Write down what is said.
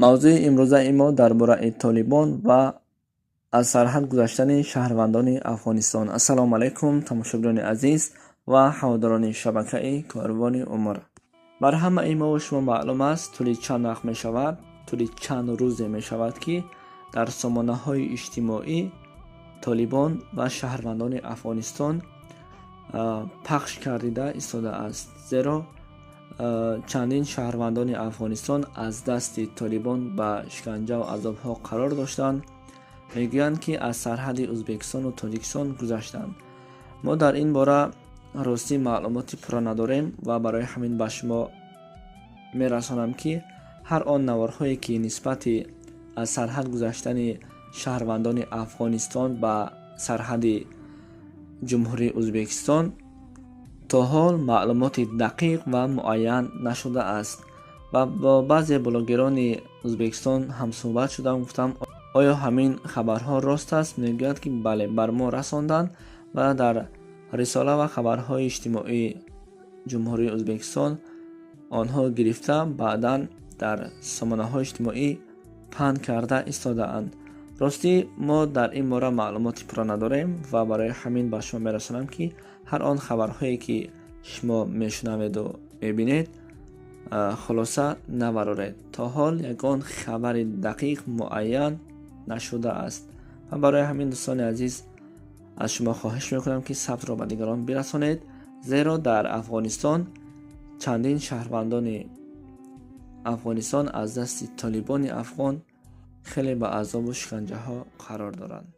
Мавзӯи имрӯзаи мо дар бораи Толибон ва аз сарҳад гузаштани шаҳрвандони Афғонистон. Ассалому алайкум, тамошобинони азиз ва ҳаводорони шабакаи Корвони Умр. Бар ҳамаи мову шумо маълум аст, тӯли чанд вақт мешавад, тӯли чанд рӯзе мешавад, ки дар сомонаҳои иҷтимоӣ Толибон ва шаҳрвандони Афғонистон пахш кардида истодааст, зеро чандин шаҳрвандони Афғонистон аз дасти Толибон ба шиканҷаву азобҳо қарор доштанд. Мегӯянд, ки аз сарҳади Ӯзбекистону Тоҷикистон гузаштанд. Мо дар ин бора ростӣ маълумоти пурра надорем ва барои ҳамин ба шумо мерасонам, ки ҳар он наворҳое, ки нисбати аз сарҳад гузаштани шаҳрвандони Афғонистон ба сарҳади Ҷумҳурии Ӯзбекистон, то ҳол маълумоти дақиқ ва муайян нашудааст. Ва бо баъзе блогерони Ӯзбекистон ҳамсӯҳбат шудам, гуфтам, оё ҳамин хабарҳо рост аст? Мегӯяд, ки бале, бар мо расонданд ва дар рисола ва хабарҳои иҷтимоии Ҷумҳурии Ӯзбекистон онҳо гирифта, баъдан дар сомонаҳои иҷтимоӣ паҳн карда истодаанд. Ростӣ, мо дар ин бора маълумоти пурра надорем ва барои ҳамин ба шумо мерасонам, ки ҳар он хабарҳое, ки шумо мешунаведу мебинед, хулоса набароред. То ҳол ягон хабари дақиқ муайян нашудааст ва барои ҳамин, дӯстони азиз, аз шумо хоҳиш мекунам, ки сабтро ба дигарон бирасонед, зеро дар Афғонистон чандин шаҳрвандони Афғонистон аз дасти Толибони афғон хеле ба азобу шиканҷаҳо қарор доранд.